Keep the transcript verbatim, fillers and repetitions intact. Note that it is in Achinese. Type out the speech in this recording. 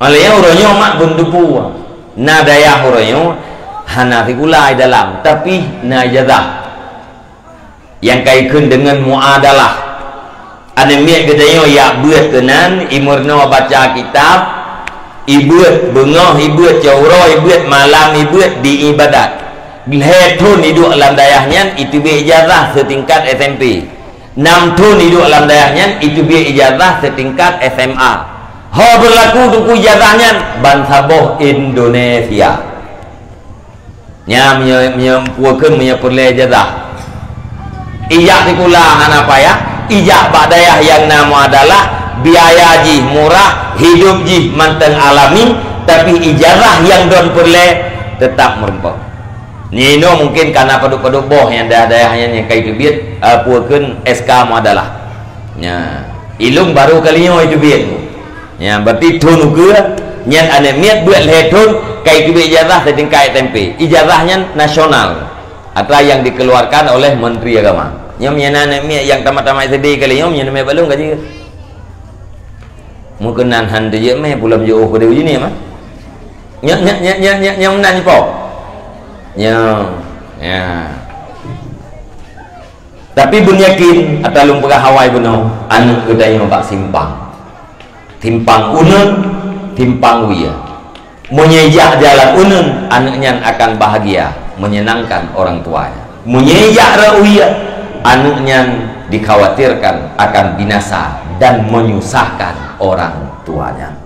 Oleh nyan uroe nyoe mak beuntupu. Na dayah uroe nyoe hana sikula di dalam, tapi na ijazah. Nyang ka ikheun deungon muadalah. Aneuk miet geutanyoe jak beuet keunan, imeurunoe baca kitab, ibeuet beungoh, ibeuet cot uroe, ibeuet malam, ibeuet di ibadat. Lhèe thon iduek lam dayah nyan, iteubiet ijazah seutingkat S M P. Nam thon iduek lam dayah nyan, iteubiet ijazah seutingkat S M A. Ho beulaku teungku ijazah nyan, bansaboh Indonesia. Nyan meunyoe, meunyoe peue kheun meunyoe peureulèe ijazah. Ijak sikula hana payah, ijak bak dayah nyang na muadalah, biaya jih murah, hidup jih mantong alami, tapi ijazah nyang don peureulèe teutap meurumpok. Nyoe inoe mungken ka na padub-padub boh nyang dayah-dayah nyan nyang ka iteubiet, eh, peue kheun S K muadalah. Nya, ilôn barô kali nyoe iteubiet. Nya, berarti thon ukeue nyan aneuk miet beuet lhèe thon ka iteubiet ijazah seutingkat S M P. Ijazah nyan nasional, atra nyang dikeluarkan oleh Menteri Agama. Nyoe meunyoe na aneuk miet nyang tamat-tamat S D kali nyoe, meunyoe na mé bak lôn ka jeuet. Meukeunong han teujeuet mé, pulang jeuet oh keudéh uji ni mah. Nyak, nyak, nyak, nyak, nyak, nyang meunan jipo. Nya, nya. Tapi beunyakin, ata lôn peugah awai bunoe, aneuk geutanyoe bak simpang. Simpang uneun, simpang wie. Meunyoe ijak jalan uneun, aneuk nyan akan bahagia, menyenangkan orang tuanya. Meunyoe ijak rot wie, aneuk nyan dikhawatirkan akan binasa dan menyusahkan orang tuanya.